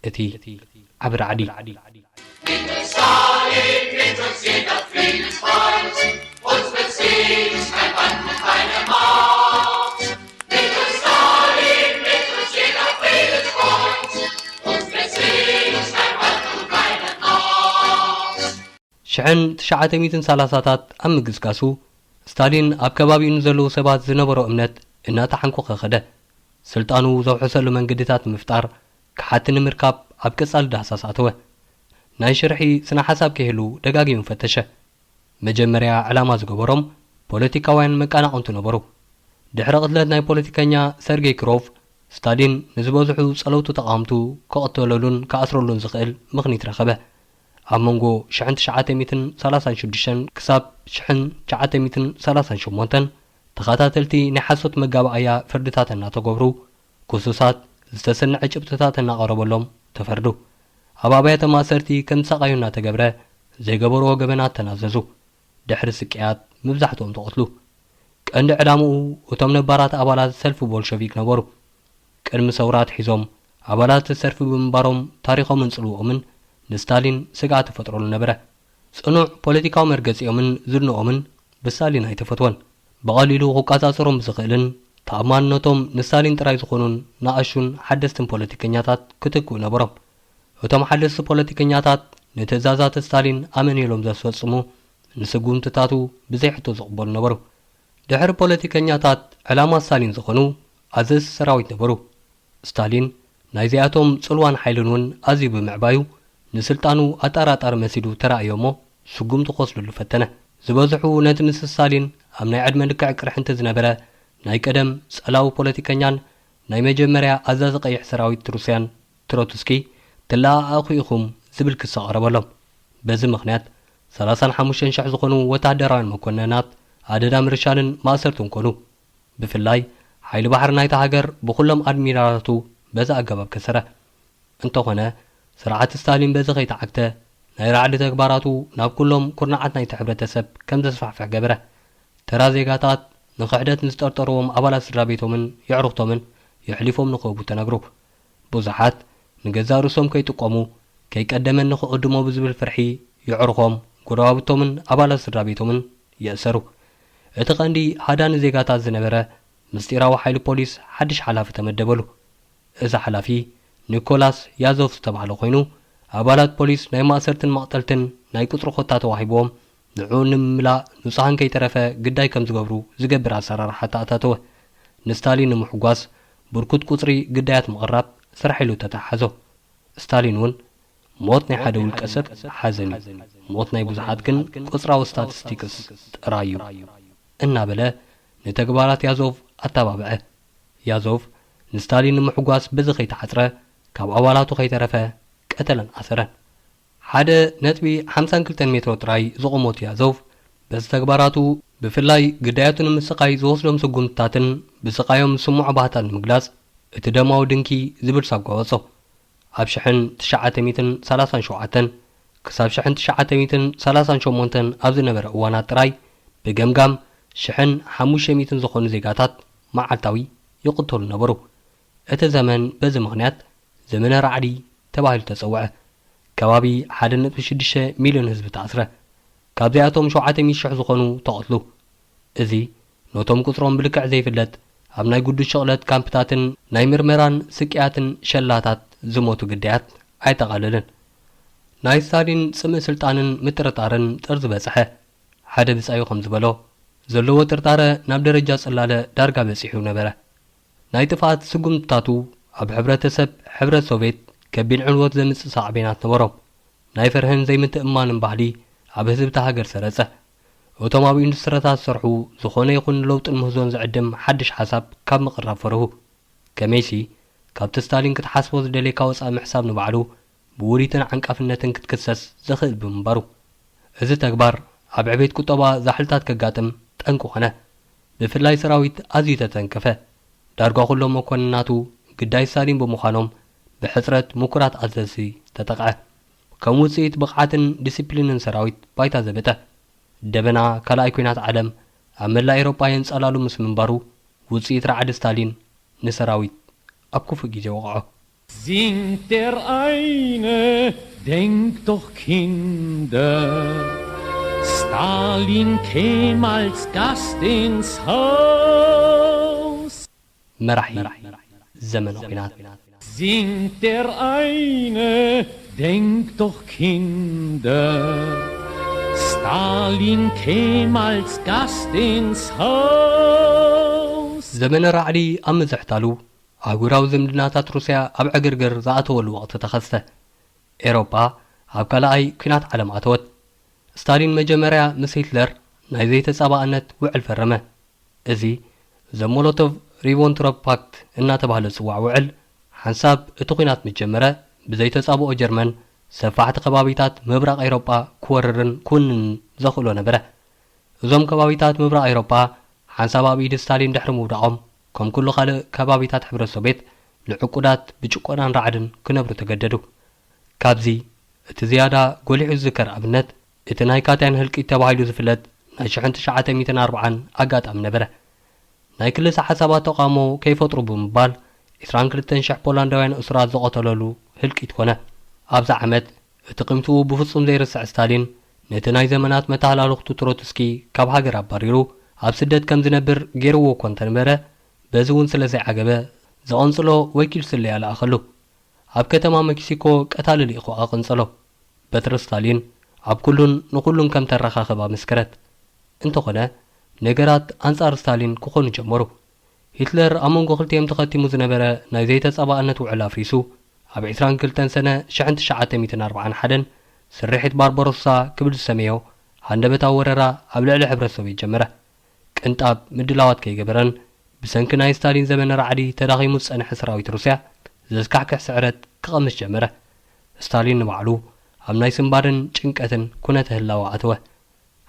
እቲ ዓቢ ራዕዲ። ሽሕን ትሽዓተ ሚእትን ሰላሳታት ኣብ ምግስጋሱ፣ ስታሊን ኣብ ከባቢኡ ንዘለዉ ሰባት ዝነበሮ እምነት እናተሓንኮኸ ኸደ። ስልጣኑ ዘውሕሰሉ መንገድታት ንምፍጣር ክሓቲ ንምርካብ ኣብ ቀጻሊ ዳህሳስ ኣተወ። ናይ ሽርሒ ስነ ሓሳብ ከይህሉ ደጋጊሙ ፈተሸ። መጀመርያ ዕላማ ዝገበሮም ፖለቲካውያን መቃናቕንቱ ነበሩ። ድሕሪ ቅትለት ናይ ፖለቲከኛ ሰርጌይ ክሮቭ፣ ስታሊን ንዝበዝሑ ጸለውቱ ተቓወምቱ ክቕተለሉን ክኣስረሉን ዝኽእል ምኽኒት ረኸበ። ኣብ መንጎ ሽሕን ትሽዓተ ሚእትን ሰላሳን ሽዱሽተን ክሳብ ሽሕን ትሽዓተ ሚእትን ሰላሳን ሸሞንተን ተኸታተልቲ ናይ ሓሶት መጋባእያ ፍርድታት እናተገብሩ፣ ክሱሳት ዝተሰነዐ ጭብጥታት እናቐረበሎም ተፈርዱ። ኣብ ኣብያተ ማእሰርቲ ከም ዝሳቐዩ እናተገብረ ዘይገበርዎ ገበናት ተናዘዙ። ድሕሪ ስቅያት መብዛሕትኦም ተቐትሉ። ቀንዲ ዕላምኡ እቶም ነባራት ኣባላት ሰልፊ ቦልሸቪክ ነበሩ። ቅድሚ ሰውራ ኣትሒዞም ኣባላት እቲ ሰልፊ ብምንባሮም ታሪኾምን ጽልውኦምን ንስታሊን ስግኣት ይፈጥረሉ ነበረ። ጽኑዕ ፖለቲካዊ መርገጺኦምን ዝድነኦምን ብስታሊን ኣይተፈትወን። ብቐሊሉ ክቋጻጸሮም ብዝኽእልን ተኣማንነቶም ንስታሊን ጥራይ ዝኾኑን ንኣሹን ሓደስትን ፖለቲከኛታት ክትክኡ ነበሮም። እቶም ሓደስቲ ፖለቲከኛታት ንትእዛዛት ስታሊን ኣመን ኢሎም ዘስፈጽሙ፣ ንስጉምትታቱ ብዘይ ሕቶ ዝቕበሉ ነበሩ። ድሕሪ ፖለቲከኛታት ዕላማ ስታሊን ዝኾኑ ኣዘዝቲ ሰራዊት ነበሩ። ስታሊን ናይዚኣቶም ጽልዋን ሓይልን እውን ኣዝዩ ብምዕባዩ፣ ንስልጣኑ ኣጠራጣሪ መሲሉ ተራእዮ እሞ ስጉምቲ ክወስደሉ ፈተነ። ዝበዝሑ ነቲ ምስ ስታሊን ኣብ ናይ ዕድመ ልክዕ ቅርሕንቲ ዝነበረ ናይ ቀደም ጸላዊ ፖለቲከኛን ናይ መጀመርያ ኣዛዚ ቀይሕ ሰራዊት ሩስያን ትሮትስኪ ትለኣኣኹ ኢኹም ዝብል ክሲ ቀረበሎም። በዚ ምኽንያት ሰላሳን ሓሙሽተን ሽሕ ዝኾኑ ወተሃደራውያን መኮንናት ኣደዳ ምርሻንን ማእሰርትን ኮኑ። ብፍላይ ሓይሊ ባሕሪ ናይታ ሃገር ብኹሎም ኣድሚራላቱ በዚ ኣገባብ ከሰረ። እንተኾነ ስርዓት ስታሊን በዚ ከይተዓግተ ናይ ራዕዲ ተግባራቱ ናብ ኩሎም ኩርናዓት ናይቲ ሕብረተሰብ ከም ዘስፋሕፍሕ ገበረ። ተራ ዜጋታት ንኽሕደት ንዝጠርጠርዎም ኣባላት ስድራ ቤቶምን የዕሩኽቶምን የሕሊፎም ንክህቡ ተነግሩ። ብዙሓት ንገዛእ ርእሶም ከይጥቀሙ ከይቀደመኒ ክቕድሞ ብዝብል ፍርሒ የዕሩኾም፣ ጎረባብቶምን ኣባላት ስድራ ቤቶምን የእሰሩ። እቲ ቀንዲ ሃዳኒ ዜጋታት ዝነበረ ምስጢራዊ ሓይሊ ፖሊስ ሓድሽ ሓላፊ ተመደበሉ። እዚ ሓላፊ ኒኮላስ ያዞቭ ዝተባህለ ኮይኑ፣ ኣባላት ፖሊስ ናይ ማእሰርትን መቕተልትን ናይ ቁጽሪ ኮታ ተዋሂብዎም፣ ንዕኡ ንምምላእ ንጹሃን ከይተረፈ ግዳይ ከም ዝገብሩ ዝገብር ኣሰራርሓ ተኣታተወ። ንስታሊን ንምሕጓስ ብርኩት ቁጽሪ ግዳያት ምቕራብ ስራሕ ኢሉ ተተሓሓዞ። ስታሊን እውን ሞት ናይ ሓደ ውልቀ ሰብ ሓዘን እዩ፣ ሞት ናይ ብዙሓት ግን ቁጽራዊ ስታቲስቲክስ ጥራይ እዩ እናበለ ንተግባራት ያዞቭ ኣተባብዐ። ያዞቭ ንስታሊን ንምሕጓስ በዚ ከይተሓጽረ ካብ ኣባላቱ ከይተረፈ ቀተለን ኣሰረን። ሓደ ነጥቢ ሓምሳን ክልተን ሜትሮ ጥራይ ዝቑመቱ ያዞቭ በዚ ተግባራቱ ብፍላይ ግዳያቱ ንምስቓይ ዝወስዶም ስጉምትታትን ብስቓዮም ዝስምዖ ባህታ ንምግላጽ እቲ ደማዊ ድንኪ ዝብል ሳጓ ወጾ። ኣብ ሽሕን ትሽዓተ ሚእትን ሰላሳን ሸውዓተን ክሳብ ሽሕን ትሽዓተ ሚእትን ሰላሳን ሸሞንተን ኣብ ዝነበረ እዋናት ጥራይ ብገምጋም ሽሕን ሓሙሽተ ሚእትን ዝኾኑ ዜጋታት መዓልታዊ ይቕተሉ ነበሩ። እቲ ዘመን በዚ ምኽንያት ዘመነ ራዕዲ ተባሂሉ ተጸውዐ። ከባቢ ሓደ ነጥቢ ሽዱሽተ ሚልዮን ህዝቢ ተኣስረ። ካብዚኣቶም ሸውዓተ ሚእቲ ሽሕ ዝኾኑ ተቐትሉ። እዚ ነቶም ቁጽሮም ብልክዕ ዘይፍለጥ ኣብ ናይ ግዱድ ሽቕለት ካምፕታትን ናይ ምርመራን ስቅያትን ሸላታት ዝሞቱ ግዳያት ኣየጠቓለለን። ናይ ስታሊን ጽምእ ስልጣንን ምጥርጣርን ጥርዚ በጽሐ። ሓደ ብጻዩ ከም ዝበሎ፣ ዘለዎ ጥርጣረ ናብ ደረጃ ጽላለ ዳርጋ በጺሑ ነበረ። ናይ ጥፍኣት ስጉምትታቱ ኣብ ሕብረተሰብ ሕብረት ሶቬት ከቢድ ዕንወት ዘምጽእ ሳዕቤናት ነበሮም። ናይ ፍርህን ዘይምትእምማንን ባህሊ ኣብ ህዝቢ እታ ሃገር ሰረጸ። እቶም ኣብ ኢንዱስትሪታት ዝሰርሑ ዝኾነ ይኹን ለውጥን ምህዞን ዝዕድም ሓድሽ ሓሳብ ካብ ምቕራብ ፈርሁ። ከመይሲ፣ ካብቲ ስታሊን ክትሓስቦ ዝደልየካ ወጻኢ ምሕሳብ ንባዕሉ ብውዲትን ዓንቃፍነትን ክትክሰስ ዘኽእል ብምንባሩ። እዚ ተግባር ኣብ ዕቤት ቁጠባ ዛሕልታት ከጋጥም ጠንቂ ኾነ። ብፍላይ ሰራዊት ኣዝዩ ተተንከፈ። ዳርጋ ኩሎም መኮንናቱ ግዳይ ስታሊን ብምዃኖም ብሕጽረት ምኩራት ኣዘዝቲ ተጠቕዐ። ከም ውጽኢት ብቕዓትን ዲሲፕሊንን ሰራዊት ባይታ ዘበጠ። ደበና ካልኣይ ኲናት ዓለም ኣብ መላእ ኤውሮጳ የንጸላሉ ምስ ምንባሩ ውጽኢት ራዕዲ ስታሊን ንሰራዊት ኣብ ክፉእ ግዜ ወቕዖ። Singt der eine, denkt doch, Kinder, Stalin käm als Gast ins Haus. መራሒ ዘመነ ኹናት። Singt der eine, denkt doch, Kinder, Stalin käm als Gast ins Haus. ዘመነ ራዕዲ ኣብ ምዝሕታሉ፣ ኣህጉራዊ ዝምድናታት ሩስያ ኣብ ዕግርግር ዝኣተወሉ ወቕቲ ተኸስተ። ኤውሮጳ ኣብ ካልኣይ ኲናት ዓለም ኣተወት። ስታሊን መጀመርያ ምስ ሂትለር ናይ ዘይተጻባእነት ውዕል ፈረመ። እዚ ዘሞሎቶቭ ሪቦንትሮፕ ፓክት እናተባህለ ዝጽዋዕ ውዕል፣ ሓንሳብ እቲ ኲናት ምስ ጀመረ፣ ብዘይተጻብኦ ጀርመን ሰፋሕቲ ከባቢታት ምብራቕ ኤውሮጳ ክወርርን ክውንንን ዘኽእሎ ነበረ። እዞም ከባቢታት ምብራቕ ኤውሮጳ ሓንሳብ ኣብ ኢድ ስታሊን ድሕሪ ምውዳቖም፣ ከም ኩሉ ካልእ ከባቢታት ሕብረት ሶቬት፣ ንዕቁዳት ብጭቆናን ራዕድን ክነብሩ ተገደዱ። ካብዚ እቲ ዝያዳ ጎሊሑ ዝዝከር ኣብነት፣ እቲ ናይ ካትያን ህልቂት ተባሂሉ ዝፍለጥ ናይ ሽሕን ትሽዓተ ሚእትን ኣርባዓን ኣጋጣሚ ነበረ። ናይ ክልሰ ሓሳባት ተቓውሞ ከይፈጥሩ ብምባል፣ ዕስራን ክልተን ሽሕ ፖላንዳውያን እሱራት ዝቐተለሉ ህልቂት ኮነ። ኣብዛ ዓመት፣ እቲ ቂምትኡ ብፍጹም ዘይርስዕ ስታሊን፣ ነቲ ናይ ዘመናት መተሃላለኽቱ ትሮትስኪ ካብ ሃገር ኣባሪሩ፣ ኣብ ስደት ከም ዝነብር ገይርዎ እኳ እንተነበረ፣ በዚ እውን ስለ ዘይዓገበ፣ ዝቐንጽሎ ወኪል ስለያ ለኣኸሉ። ኣብ ከተማ ሜክሲኮ ቀታሊ ልኢኹ ኣቐንጸሎ። በትሪ ስታሊን ኣብ ኩሉን ንኹሉን ከም ተረኻኽብ ኣመስከረት። እንተኾነ፣ ነገራት ኣንጻር ስታሊን ክኾኑ ጀመሩ። ሂትለር ኣብ መንጎ ክልቲኦም ተኸቲሙ ዝነበረ ናይ ዘይተጻባእነት ውዕል ኣፍሪሱ፣ ኣብ ዕስራን ክልተን ሰነ ሽሕን ትሽዓተ ሚእትን ኣርባዓን ሓደን ስርሒት ባርባሮሳ ክብል ዝሰመዮ ሃንደበታዊ ወረራ ኣብ ልዕሊ ሕብረት ሶቭየት ጀመረ። ቅንጣብ ምድላዋት ከይገበረን፣ ብሰንኪ ናይ ስታሊን ዘመነ ራዕዲ ተዳኺሙ ዝጸንሐ ሰራዊት ሩስያ ዘስካሕክሕ ስዕረት ክቐምስ ጀመረ። ስታሊን ንባዕሉ ኣብ ናይ ስንባደን ጭንቀትን ኩነተ ህላወ ኣተወ።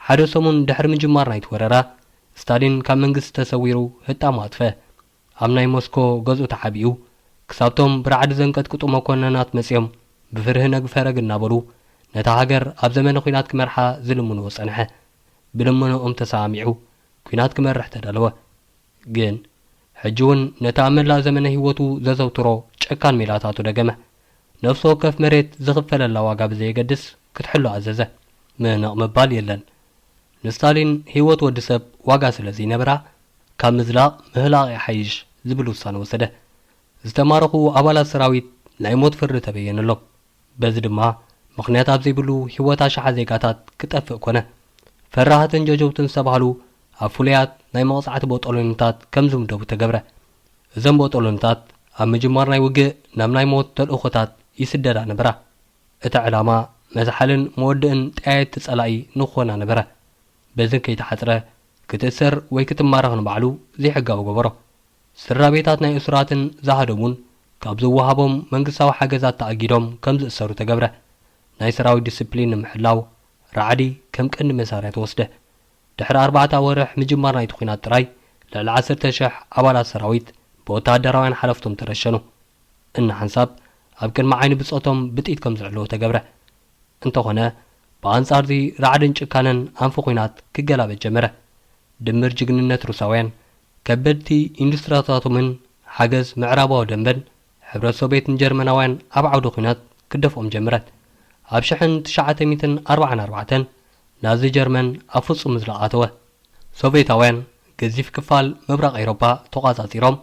ሓደ ሰሙን ድሕሪ ምጅማር ናይቲ ወረራ፣ ስታሊን ካብ መንግስቲ ተሰዊሩ ህጣሙ ኣጥፈ። ኣብ ናይ ሞስኮ ገዝኡ ተሓቢኡ፣ ክሳብቶም ብራዕዲ ዘንቀጥቅጡ መኮነናት መጺኦም ብፍርሂ ነግ ፈረግ እናበሉ፣ ነታ ሃገር ኣብ ዘመነ ኲናት ክመርሓ ዝልምንዎ ጸንሐ። ብልመንኦም ተሰማሚዑ፣ ኲናት ክመርሕ ተዳለወ። ግን፣ ሕጂ እውን ነቲ ኣብ መላእ ዘመነ ህይወቱ ዘዘውትሮ ጨካን ሜላታቱ ደገመ። ነፍሲ ወከፍ መሬት ዝኽፈለላ ዋጋ ብዘየገድስ ክትሕሎ ኣዘዘ። ምህንቕ ምባል የለን። ንስታሊን ህይወት ወዲ ሰብ ዋጋ ስለ ዘይነበራ፣ ካብ ምዝላቕ ምህላቕ ይሓይሽ ዝብል ውሳነ ወሰደ። ዝተማረኹ ኣባላት ሰራዊት ናይ ሞት ፍርዲ ተበየነሎም። በዚ ድማ ምኽንያት ኣብ ዘይብሉ ህይወት ኣሽሓ ዜጋታት ክጠፍእ ኮነ። ፈራህትን ጀጀውትን ዝተባህሉ ኣብ ፍሉያት ናይ መቕጻዕቲ ቦጦሎኒታት ከም ዝምደቡ ተገብረ። እዘን ቦጦሎኒታት ኣብ ምጅማር ናይ ውግእ ናብ ናይ ሞት ተልእኾታት ይስደዳ ነበራ። እቲ ዕላማ መዝሓልን መወድእን ጠያየቲ ጸላኢ ንክኾና ነበረ። በዚ ከይተሓጽረ ክትእሰር ወይ ክትማረኽ ንባዕሉ ዘይሕጋዊ ገበሮ። ስድራ ቤታት ናይ እሱራትን ዝሃደሙን ካብ ዝወሃቦም መንግስታዊ ሓገዛት ተኣጊዶም ከም ዝእሰሩ ተገብረ። ናይ ሰራዊት ዲስፕሊን ንምሕላው ራዕዲ ከም ቀንዲ መሳርያ ተወስደ። ድሕሪ ኣርባዕተ ኣዋርሕ ምጅማር ናይቲ ኲናት ጥራይ ልዕሊ ዓሰርተ ሽሕ ኣባላት ሰራዊት ብወተሃደራውያን ሓለፍቶም ተረሸኑ። እንሓንሳብ ኣብ ቅድሚ ዓይኒ ብጾቶም ብጥይት ከም ዝዕለዉ ተገብረ። እንተኾነ፣ ብኣንጻርዚ ራዕድን ጭካነን ኣንፊ ኲናት ክገላበጥ ጀመረ። ድምር ጅግንነት ሩሳውያን፣ ከበድቲ ኢንዱስትሪታቶምን ሓገዝ ምዕራባዊ ደንበን ሕብረት ሶቭየት ንጀርመናውያን ኣብ ዓውደ ኲናት ክደፍኦም ጀመረት። ኣብ ሽሕን ትሽዓተ ሚእትን ኣርባዓን ኣርባዕተን ናዚ ጀርመን ኣብ ፍጹም ምዝላቕ ኣተወ። ሶቭየታውያን ገዚፍ ክፋል ምብራቕ ኤውሮጳ ተቖጻጺሮም፣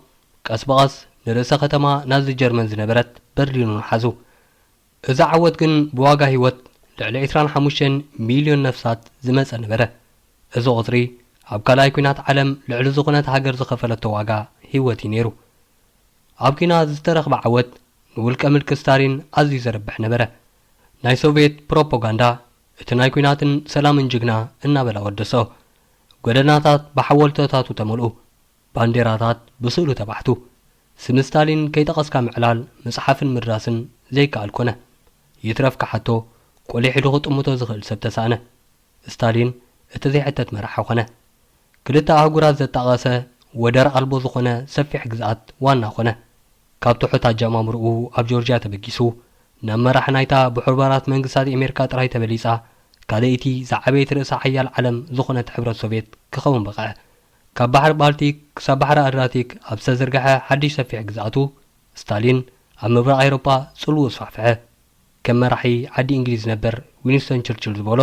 ቀስ ብቐስ ንርእሰ ከተማ ናዚ ጀርመን ዝነበረት በርሊን ሓዙ። እዚ ዓወት ግን ብዋጋ ህይወት ልዕሊ ዕስራን ሓሙሽተን ሚልዮን ነፍሳት ዝመጸ ነበረ። እዚ ቁጽሪ ኣብ ካልኣይ ኲናት ዓለም ልዕሊ ዝኾነት ሃገር ዝኸፈለቶ ዋጋ ህይወት እዩ ነይሩ። ኣብ ኲናት ዝተረኽበ ዓወት ንውልቀ ምልኪ ስታሊን ኣዝዩ ዘርብሕ ነበረ። ናይ ሶቭየት ፕሮፓጋንዳ እቲ ናይ ኲናትን ሰላምን ጅግና እናበላ ወደስኦ። ጎደናታት ብሓወልትታቱ ተመልኡ። ባንዴራታት ብስእሉ ተባሕቱ። ስም ስታሊን ከይጠቐስካ ምዕላል፣ ምጽሓፍን ምድራስን ዘይከኣል ኮነ። ይትረፍ ክሓቶ፣ ቆሊሑ ዶ ክጥምቶ ዝኽእል ሰብ ተሳእነ። ስታሊን እቲ ዘይሕተት መራሒ ኾነ። ክልተ ኣህጉራት ዘጣቐሰ ወደር ኣልቦ ዝኾነ ሰፊሕ ግዝኣት ዋና ኾነ። ካብ ትሑት ኣጀማምርኡ ኣብ ጆርጅያ ተበጊሱ፣ ናብ መራሕ ናይታ ብሕቡራት መንግስታት ኣሜሪካ ጥራይ ተበሊጻ፣ ካልኣይቲ ዝዓበየት ርእሰ ሓያል ዓለም ዝኾነት ሕብረት ሶቭየት ክኸውን በቕዐ። ካብ ባሕሪ ባልቲክ ክሳብ ባሕሪ ኣድራቲክ ኣብ ዝተዘርግሐ ሓድሽ ሰፊሕ ግዝኣቱ፣ ስታሊን ኣብ ምብራቕ ኤውሮጳ ጽልውኡ ኣስፋሕፍሐ። ከም መራሒ ዓዲ እንግሊዝ ነበር ዊንስተን ቸርችል ዝበሎ፣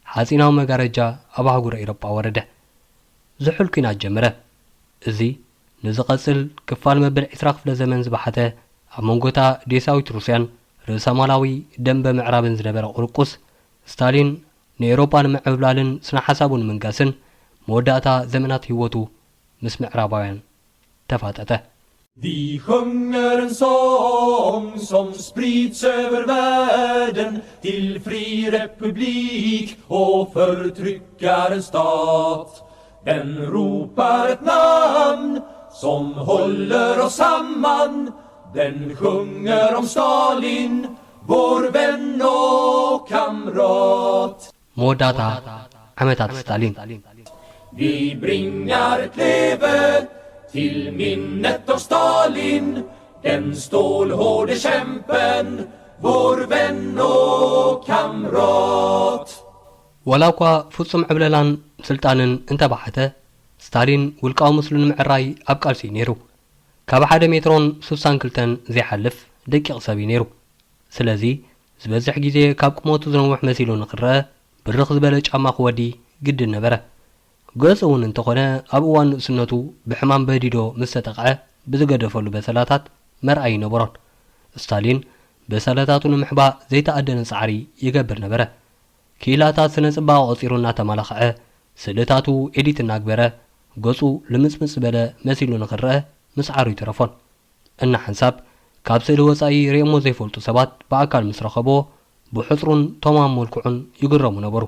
ሓጺናዊ መጋረጃ ኣብ ኣህጉር ኤውሮጳ ወረደ። ዝሑል ኲናት ጀመረ። እዚ ንዝቐጽል ክፋል መበል ዕስራ ክፍለ ዘመን ዝበሓተ፣ ኣብ መንጎታ ዴሳዊት ሩስያን ርእሰማላዊ ደንበ ምዕራብን ዝነበረ ቁርቁስ፣ ስታሊን ንኤውሮጳ ንምዕብላልን ስነ ሓሳቡ ንምንጋስን መወዳእታ ዘመናት ህይወቱ ምስ ምዕራባውያን ተፋጠጠ። Vi sjunger en sång som sprids över världen till fri republik och förtryckarens stat. Den ropar ett namn som håller oss samman. Den sjunger om Stalin, vår vän och kamrat. መወዳእታ ዓመታት ስታሊን። Vi bringar ett leve till minnet av Stalin, den stålhårde kämpen, vår vän och kamrat. ዋላ እኳ ፍጹም ዕብለላን ስልጣንን እንተባሓተ፣ ስታሊን ውልቃዊ ምስሉ ንምዕራይ ኣብ ቃልሲ እዩ ነይሩ። ካብ ሓደ ሜትሮን ስሳን ክልተን ዘይሓልፍ ደቂቕ ሰብ እዩ ነይሩ። ስለዚ፣ ዝበዝሕ ግዜ ካብ ቁመቱ ዝነውሕ መሲሉ ንኽረአ፣ ብርኽ ዝበለ ጫማ ክወዲ ግድን ነበረ። ገጹ እውን እንተኾነ፣ ኣብ እዋን ንእስነቱ ብሕማም በዲዶ ምስ ተጠቕዐ፣ ብዝገደፈሉ በሰላታት መርኣይ ኣይነበሮን። ስታሊን በሰላታቱ ንምሕባእ ዘይተኣደነ ጻዕሪ ይገብር ነበረ። ክኢላታት ስነ ጽባቐ ቆጺሩ እናተመላኸዐ፣ ስእልታቱ ኤዲት እናግበረ፣ ገጹ ልምጽምጽ ዝበለ መሲሉ ንኽረአ ምስዓሩ ኣይተረፎን። እናሓንሳብ ካብ ስእሊ ወጻኢ ርእዮሞ ዘይፈልጡ ሰባት ብኣካል ምስ ረኸብዎ፣ ብሕጽሩን ተማም መልክዑን ይግረሙ ነበሩ።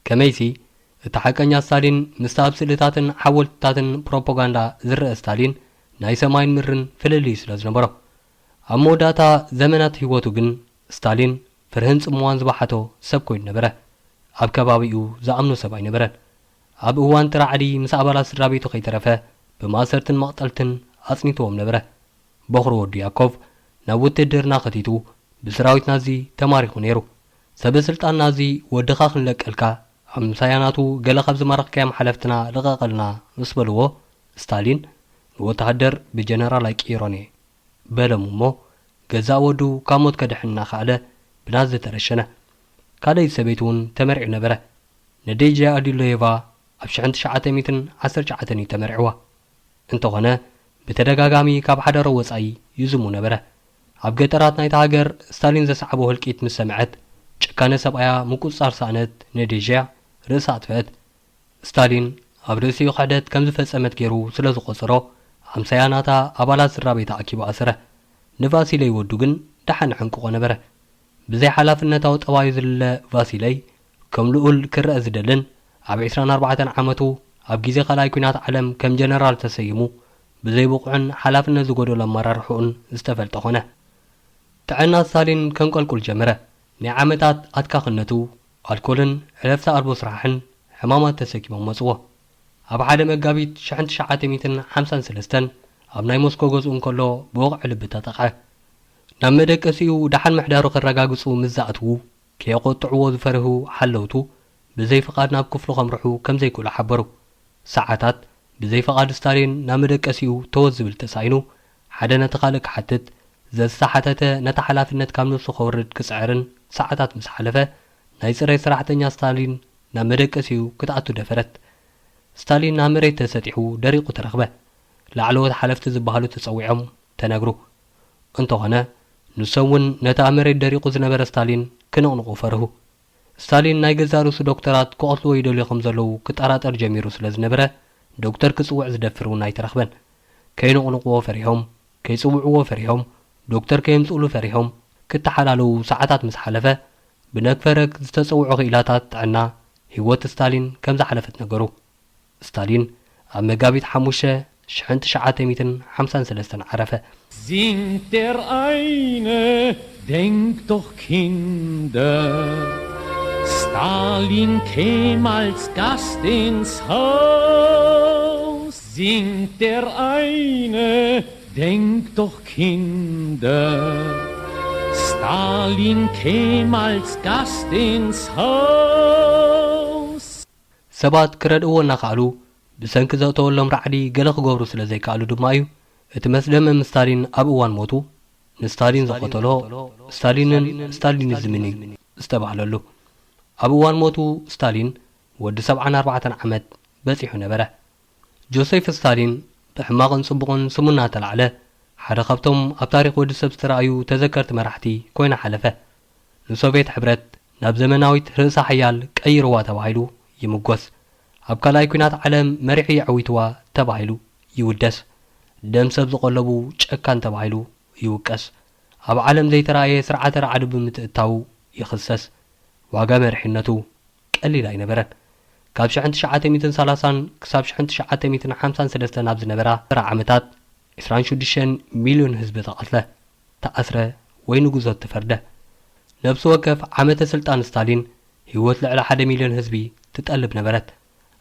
ከመይሲ፣ እቲ ሓቀኛ ስታሊን ምስቲ ኣብ ስእልታትን ሓወልትታትን ፕሮፓጋንዳ ዝረአ ስታሊን ናይ ሰማይን ምድርን ፍልልይ ስለ ዝነበሮ። ኣብ መወዳእታ ዘመናት ህይወቱ ግን ስታሊን ፍርህን ጽምዋን ዝበሓቶ ሰብ ኮይኑ ነበረ። ኣብ ከባቢኡ ዝኣምኖ ሰብ ኣይነበረን። ኣብ እዋን እቲ ራዕዲ ምስ ኣባላት ስድራ ቤቱ ከይተረፈ ብማእሰርትን መቕጠልትን ኣጽኒትዎም ነበረ። በኹሪ ወዱ ያኮቭ ናብ ውትድርና ከቲቱ ብሰራዊት ናዚ ተማሪኹ ነይሩ። ሰበ ስልጣን ናዚ ወድኻ ክንለቀልካ፣ ኣምሳያ ናቱ ገለ ካብ ዝማረኽካዮም ሓለፍትና ልቐቐልና ምስ በልዎ፣ ስታሊን ንወተሃደር ብጀነራል ኣይቅይሮን እየ በሎም እሞ፣ ገዛእ ወዱ ካብ ሞት ከድሕን እናኸኣለ ብናዚ ተረሸነ። ካልኣይቲ ሰበይቱ እውን ተመርዒ ነበረ። ነዴጃ ኣዲሎየቫ ኣብ ሽሕን ትሽዓተ ሚእትን ዓሰርተ ትሽዓተን እዩ ተመርዕዋ። እንተኾነ፣ ብተደጋጋሚ ካብ ሓዳሮ ወጻኢ ይዝሙ ነበረ። ኣብ ገጠራት ናይታ ሃገር ስታሊን ዘስዓቦ ህልቂት ምስ ሰምዐት፣ ጭካነ ሰብኣያ ምቁጽጻር ዝሰኣነት ነዴጃ ርእሳ ኣጥፍአት። ስታሊን ኣብ ርእሲኡ ክሕደት ከም ዝፈጸመት ገይሩ ስለ ዝቖጸሮ፣ ኣምሳያ ናታ ኣባላት ስድራ ቤታ ኣኪቡ ኣሰረ። ንቫሲለይ ወዱ ግን ደሓን ሕንቅቖ ነበረ። ብዘይ ሓላፍነታዊ ጠባዩ ዝልለ ቫሲለይ፣ ከም ልኡል ክረአ ዝደልን፣ ኣብ ዕስራን ኣርባዕተን ዓመቱ ኣብ ግዜ ካልኣይ ኲናት ዓለም ከም ጀነራል ተሰይሙ፣ ብዘይ ብቑዕን ሓላፍነት ዝጎደሎ ኣመራርሕኡን ዝተፈልጠ ኾነ። ጥዕና ስታሊን ከንቆልቁል ጀመረ። ናይ ዓመታት ኣትካኽነቱ፣ ኣልኮልን ዕረፍቲ ኣልቦ ስራሕን ሕማማት ተሰኪሞም መጽዎ። ኣብ ሓደ መጋቢት ሽሕን ትሽዓተ ሚእትን ሓምሳን ሰለስተን ኣብ ናይ ሞስኮ ገዝኡ እንከሎ ብወቕዒ ልቢ ተጠቕዐ። ናብ መደቀሲኡ ደሓን ምሕዳሩ ከረጋግጹ ምስ ዝኣትዉ፣ ከየቖጥዕዎ ዝፈርሁ ሓለውቱ ብዘይ ፍቓድ ናብ ክፍሉ ከምርሑ ከም ዘይክእሉ ሓበሩ። ሰዓታት ብዘይ ፍቓድ ስታሊን ናብ መደቀሲኡ ተወት ዝብል ተሳኢኑ፣ ሓደ ነቲ ካልእ ክሓትት፣ ዘዝተሓተተ ነቲ ሓላፍነት ካብ ነብሱ ከውርድ ክጽዕርን ሰዓታት ምስ ሓለፈ፣ ናይ ጽሬት ሰራሕተኛ ስታሊን ናብ መደቀሲኡ ክትኣቱ ደፈረት። ስታሊን ናብ መሬት ተሰጢሑ ደሪቑ ተረኽበ። ላዕለዎት ሓለፍቲ ዝበሃሉ ተጸዊዖም ተነግሩ። እንተኾነ፣ ንሶም እውን ነቲ ኣብ መሬት ደሪቑ ዝነበረ ስታሊን ክንቕንቑ ፈርሁ። ስታሊን ናይ ገዛእ ርእሱ ዶክተራት ክቐትልዎ ይደልዩ ከም ዘለዉ ክጠራጠር ጀሚሩ ስለ ዝነበረ፣ ዶክተር ክጽውዕ ዝደፍር እውን ኣይተረኽበን። ከይንቕንቕዎ ፈሪሆም፣ ከይጽውዕዎ ፈሪሆም፣ ዶክተር ከየምጽእሉ ፈሪሆም፣ ክተሓላለዉ ሰዓታት ምስ ሓለፈ፣ ብነግፈረግ ዝተጸውዑ ክኢላታት ጥዕና፣ ህይወት ስታሊን ከም ዝሓለፈት ነገሩ። ስታሊን ኣብ መጋቢት ሓሙሽተ ሽሕን ትሽዓተ ሚእትን ሓምሳን ሰለስተን ዓረፈ። Singt der eine, denkt doch Kinder, Stalin käm als Gast ins Haus. Singt der eine, denkt doch Kinder, Stalin käm als Gast ins Haus. ሰባት ክረድእዎ እናኸኣሉ፣ ብሰንኪ ዘእተወሎም ራዕዲ ገለ ክገብሩ ስለ ዘይከኣሉ ድማ እዩ፣ እቲ መስደመም ስታሊን ኣብ እዋን ሞቱ፣ ንስታሊን ዝቐተሎ ስታሊንን ስታሊኒዝምን እዩ ዝተባህለሉ። ኣብ እዋን ሞቱ ስታሊን ወዲ ሰብዓን ኣርባዕተን ዓመት በጺሑ ነበረ። ጆሴፍ ስታሊን ብሕማቕን ጽቡቕን ስሙ እናተላዕለ ሓደ ካብቶም ኣብ ታሪኽ ወዲ ሰብ ዝተራእዩ ተዘከርቲ መራሕቲ ኮይና ሓለፈ። ንሶቭየት ሕብረት ናብ ዘመናዊት ርእሰ ሓያል ቀይርዋ ተባሂሉ ይምጎስ። ኣብ ካልኣይ ኲናት ዓለም መሪሑ የዕዊትዋ ተባሂሉ ይውደስ። ደም ሰብ ዝቐለቡ ጨካን ተባሂሉ ይውቀስ። ኣብ ዓለም ዘይተራእየ ስርዓተ ራዕዲ ብምትእታዉ ይኽሰስ። ዋጋ መሪሕነቱ ቀሊል ኣይነበረን። ካብ ሽሕን ትሽዓተ ሚእትን ሰላሳን ክሳብ ሽሕን ትሽዓተ ሚእትን ሓምሳን ሰለስተን ኣብ ዝነበራ ዓመታት ዕስራን ሽዱሽተን ሚልዮን ህዝቢ ተቐትለ፣ ተኣስረ ወይ ንግዞት ተፈርደ። ነብሲ ወከፍ ዓመተ ስልጣን ስታሊን ህይወት ልዕሊ ሓደ ሚልዮን ህዝቢ ትጠልብ ነበረት።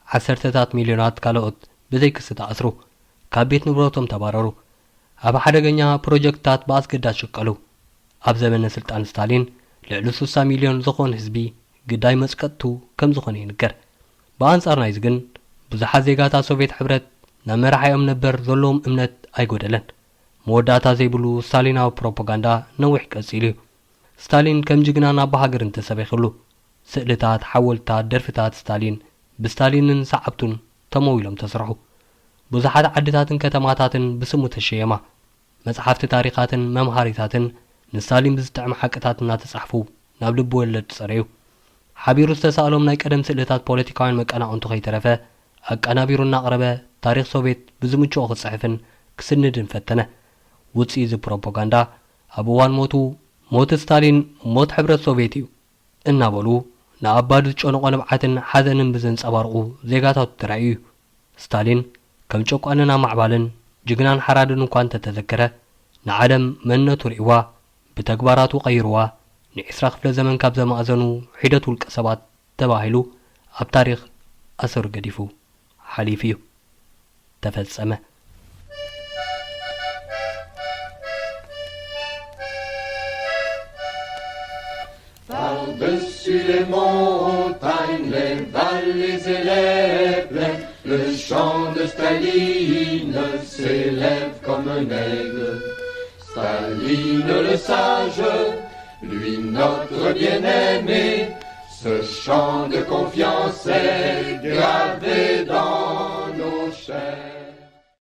ዓሰርተታት ሚልዮናት ካልኦት ብዘይ ክሲ ተኣስሩ፣ ካብ ቤት ንብረቶም ተባረሩ። ኣብ ሓደገኛ ፕሮጀክትታት ብኣስገዳድ ሽቀሉ። ኣብ ዘመነ ስልጣን ስታሊን ልዕሊ ስሳ ሚልዮን ዝኾን ህዝቢ ግዳይ መጽቀጥቱ ከም ዝኾነ ይንገር። ብኣንጻር ናይዚ ግን ብዙሓት ዜጋታት ሶቭየት ሕብረት ናብ መራሒኦም ነበር ዘለዎም እምነት ኣይጎደለን። መወዳእታ ዘይብሉ ስታሊናዊ ፕሮፓጋንዳ ነዊሕ ቀጺሉ እዩ። ስታሊን ከም ጅግናን ኣቦ ሃገርን ተሰቢኽሉ። ስእልታት፣ ሓወልትታት፣ ደርፍታት ስታሊን ብስታሊንን ሰዓብቱን ተመዊሎም ተሰርሑ። ብዙሓት ዓድታትን ከተማታትን ብስሙ ተሸየማ። መጽሓፍቲ ታሪኻትን መምሃሪታትን ንስታሊን ብዝጥዕም ሓቅታት እናተጻሕፉ ናብ ልቢ ወለድ ጸረዩ። ሓቢሩ ዝተሳእሎም ናይ ቀደም ስእልታት ፖለቲካውያን መቀናቕንቱ ከይተረፈ ኣቀናቢሩ እናቕረበ ታሪኽ ሶቭየት ብዝምችኦ ክጽሕፍን ክስንድን ፈተነ። ውጽኢት እዚ ፕሮፓጋንዳ ኣብ እዋን ሞቱ "ሞት ስታሊን ሞት ሕብረት ሶቭየት እዩ" እናበሉ ንኣባዱ ዝጨነቖ ንብዓትን ሓዘንን ብዘንጸባርቑ ዜጋታቱ ተራእዩ እዩ። ስታሊን ከም ጨቋንን ኣማዕባልን ጅግናን ሓራድን እኳ እንተተዘከረ፣ ንዓለም መንነቱ ርእይዋ፣ ብተግባራቱ ቀይርዋ፣ ንዒስራ ክፍለ ዘመን ካብ ዘማእዘኑ ሒደት ውልቀ ሰባት ተባሂሉ ኣብ ታሪኽ ኣሰሩ ገዲፉ ሓሊፉ እዩ። ተፈጸመ። Par-dessus les montagnes, les vallées et les plaines, le chant de Staline s'élève comme un aigle. Staline le sage, lui notre bien-aimé, ce chant de confiance est gravé dans nos chairs.